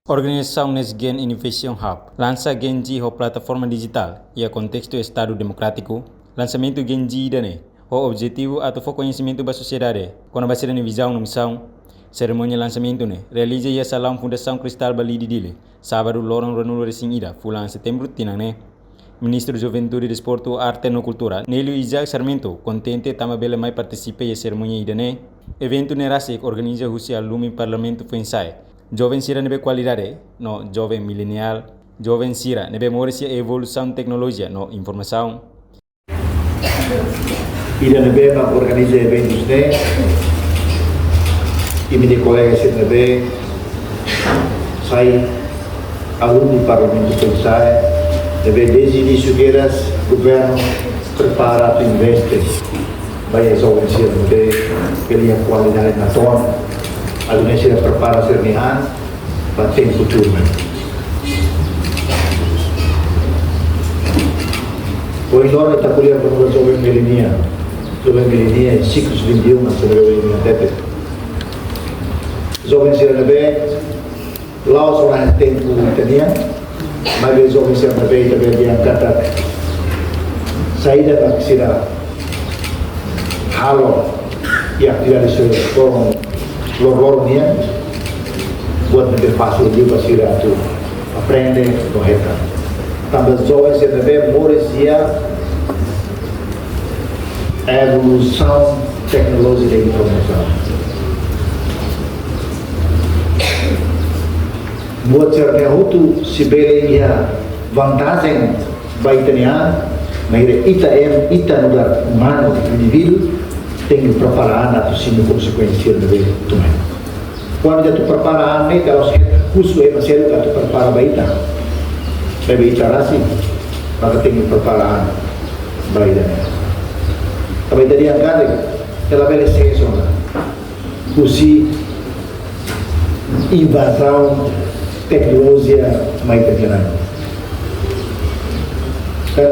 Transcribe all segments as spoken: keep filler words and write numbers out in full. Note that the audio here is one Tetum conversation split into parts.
Organizasaun Next Gen Innovation Hub lansa Gen Z ho plataforma dijitál iha kontestu Estadu Demokrátiku. Lansamentu Gen Z ida-ne'e ho objetivu atu fó koñesimentu ba sosiedade kona-ba sira-nia vizaun no misaun. Serimónia lansamentu ne'e realiza iha salaun Fundasaun Cristal Balide Dili, sábadu loron ruanulu-resin-ida fulan Setembru tinan ne'e. Ministru Juventude, Desportu, Arte no Kultura, Nélio Isaac Sarmento, kontente tanba bele mai partisipa iha serimónia ida-ne'e. Eventu ne'e rasik organiza husi alumni Parlamentu Foinsa'e, joven sira ne'ebé kualidade, no joven mileniál, joven sira ne'ebé moris iha evolusaun teknolojia no informasaun. Ida ne'ebé mak organiza eventus ne'e, imi-nia kolega sira ne'ebé sai alumni Parlamentu Foinsa'e, ne'ebé dezde inísiu kedas governu prepara atu investe ba joven sira ne'ebé bele iha kualidade natoon, atu nune'e sira prepara sira-nia an ba tempu tuirmai. Ohin loron ita ko'alia kona-ba joven mileniál, joven mileniál, siklus vinte e um, mas também o M T P. Joven sira ne'ebé la'ós ona tempu ita-nian, maibé joven sira ne'ebé ita bele dehan katak saida mak sira halo iha atividade sosiál loroloron nian, buat ne'ebé fasil liu ba sira atu aprende no hetan. Tanba joven sira ne'ebé moris iha evolusaun teknolojia no informasaun. Buat sira-ne'e hotu sei bele iha vantajen ba ita-nia an, maibé ita em, ita nu'udar umanu, indivíduu, tenke prepara an atu simu konsekuénsia ne'ebé tuirmai. Kuandu ita atu prepara an ne'e, ita la'ós husu ema seluk atu prepara ba ita. Maibé ita rasik maka tenke prepara an ba ita-nia an. Tanba ita dehan katak, ita labele sees ona husi invazaun teknolojia mai terkenal. Kan,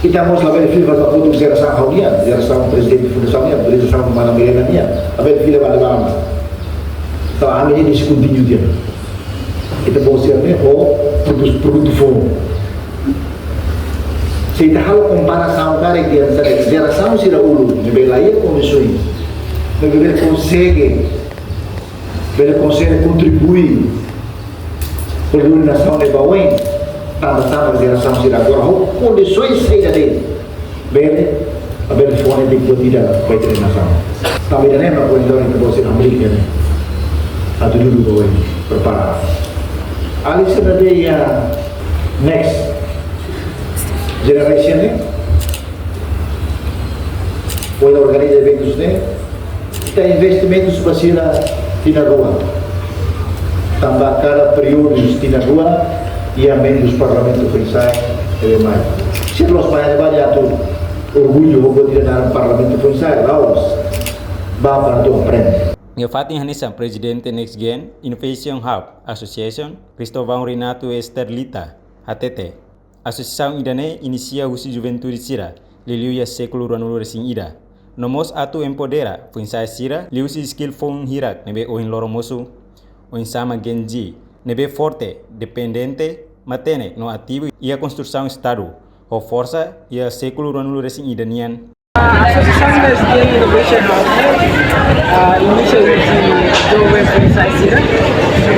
ita mós labele fila ba kotuk jerasaun ha'u-nian, jerasaun prezidente fundasaun nian, jerasaun mana Milena nian, labele fila ba de'it. Entaun ami-nia diskutinyu tiha. Ita-boot sira-ne'e ho produs, produtu foun. Se ita halo komparasaun karik dehan sira, jerasaun sira uluk ne'ebé la iha kondisoens, ne'ebé bele konsege, bele konsege kontribui ba nasaun ne'e ba oin, tanba, tanba jerasaun sira agora ho kondisoens saida de'it bele, bele fó ona buat ida ba ita-nia nasaun. Tanba ida-ne'e mak ohin loron ita-boot sira hamriik ne'e atu dudu ba oin, prepara. Alin sira ne'ebé iha next generation ne'e, ohin organiza eventus ne'e, ita investimentu ba sira tinan rua. Tanba kada períodu tinan rua, iha membru Parlamentu Foinsa'e ne'ebé mai. Sira la'ós mai atu orgullu ho buat ida naran Parlamentu Foinsa'e, la'ós, bá para atu aprende. Iha fatin hanesan, Prezidente Next Gen Innovation Hub Association, Cristóvão Renato Esterlita, hatete, asosiasaun ida-ne'e inisia husi juventude sira, liuliu iha sékulu ruanulu-resin-ida. No mós atu empodera foinsa'e sira liuhusi skill foun hirak ne'ebé ohin loron mosu, oinsá mak Gen Z, ne'ebé forte, dependente, matenek no ativu iha konstrusaun Estadu, ho forsa iha sékulu ruanulu-resin-ida nian. Asosiasaun Next Gen Innovation Hub, ah, inisia husi joven foinsa'e sira,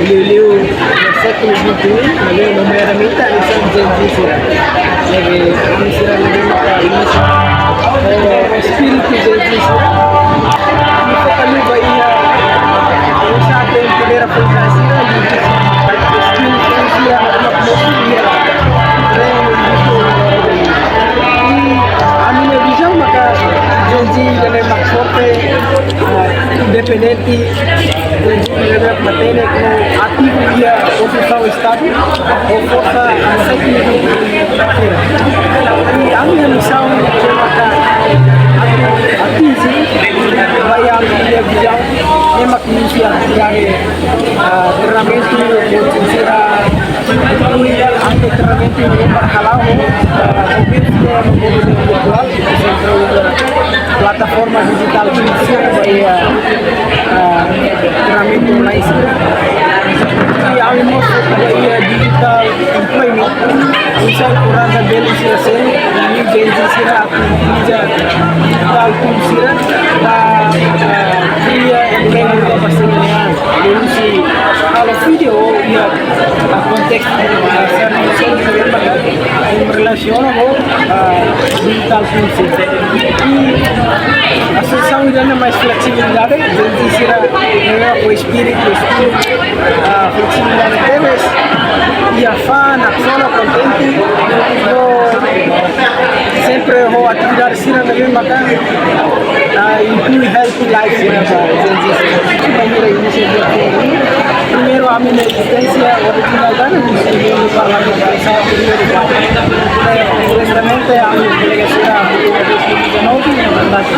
liuliu iha sékulu vinte e um, maibé nomeadamente hanesan Gen Z sira. Ne'ebé ami sira ne'ebé maka inisia ho espíritu Gen Z sira. Ami foka liu ba iha oinsá atu empodera foinsa'e sira, liuhusi skill foun sira, mak mosu iha terrenu indústria. I ami-nia vizaun maka Gen Z ida-ne'e mak forte, ah, independente, Gen Z ida-ne'e mak matenek no ativu iha konstrusaun Estadu, ho forsa aseku. I ami-nia misaun maka atu atinje ba ami-nia vizaun, ne'e mak inisia, ah, treinamentu, coaching sira, i ami-nia treinamentu ne'e mak hala'o, ah, virtuál, sentru Plataforma dijitál sira ba iha, ah, treinamentu online sira. I ami mós ba iha digital employment. Bisa kurasa bele sira seluk, ami Gen Z sira atu utiliza digital tool sira ba, ah, kria empregu ba sira-nia an. Liuhusi halo vídeo iha, ah, kontestu, ah, sira seluk, em relasaun ho, ah, digital tool sira. I asosiasaun ida-ne'e mai fleksibilidade, Gen Z sira ne'e ho espíritu, espíritu, ah, fleksibilidade tebes, i afán, aksona, kontente, no sempre ho atividade sira ne'ebé maka, ah, inklui healthy life sira ba Gen Z sira. Primeiru inisiativa primeiru ami-nia ezisténsia orijinál ida-ne'e, ami sira primeiru ba. Honestamente, ami kolega sira, dois mil e dezanove, na verdade,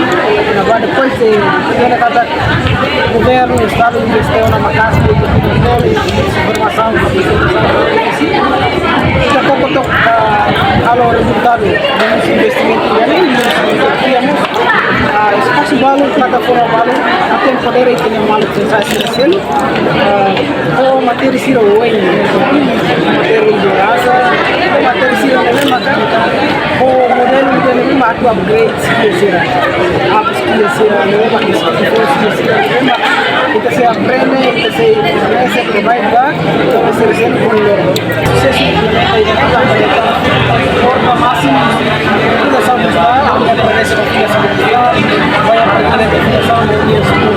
agora depois de, de cada governu, estadu investe ona maka'as, formasaun, ita koko to'o, ah, halo rezultadu, husi investimentu ida-ne'e, husi investimentu ida-ne'e, ah, espasu balu, plataforma balu, atu empodera ita-nia maluk sira seluk, ah, ho matéria sira oioin, matéria lideransa, ho matéria sira ne'ebé maka, ho modelu ida-ne'ebé maka atu upgrade skill sira. Upskill sira, ne'ebé maka skill sira, ne'ebé maka ita sei aprende, ita sei fornese, provide ba, ita sei resebe, susesu implementa ida-ne'e, forma másimu, ita sabe, ami aprende, ita sabe, vai aprende, ita sabe, ita sabe,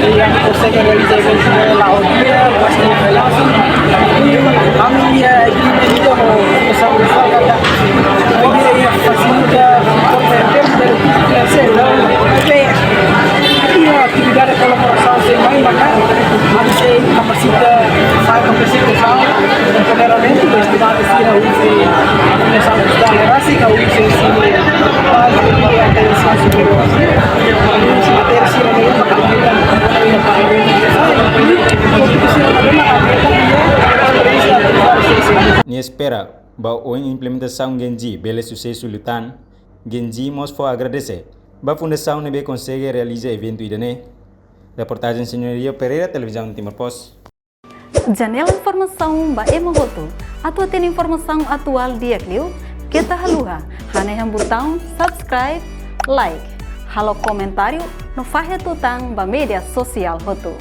ita konsege realiza eventu la odia, pasti relasi. Ami iha agreement ho Komisaun Nasionál, ami iha fasilita, finansiáriu, iha atividade kolaborasaun sira mai maka, ami sei kapasita, sai kapasitasaun, empoderamentu, estudante sira husi Komisaun Nasionál, rasik husi ensinu báziku, até ensinu superiór. Nia espera ba oin implementasaun Gen Z bele susesu liután. Gen Z mós fó agradese ba fundasaun ne'ebé konsege realiza eventu ida-ne'e. Reportajen Señor Rio Pereira, Televizaun Timor Post. Janela informasaun ba ema hotu. Atu hatene informasaun atuál di'ak liu, keta haluha hanehan butaun subscribe, like, halo komentáriu no fahe tutan ba média sosiál hotu.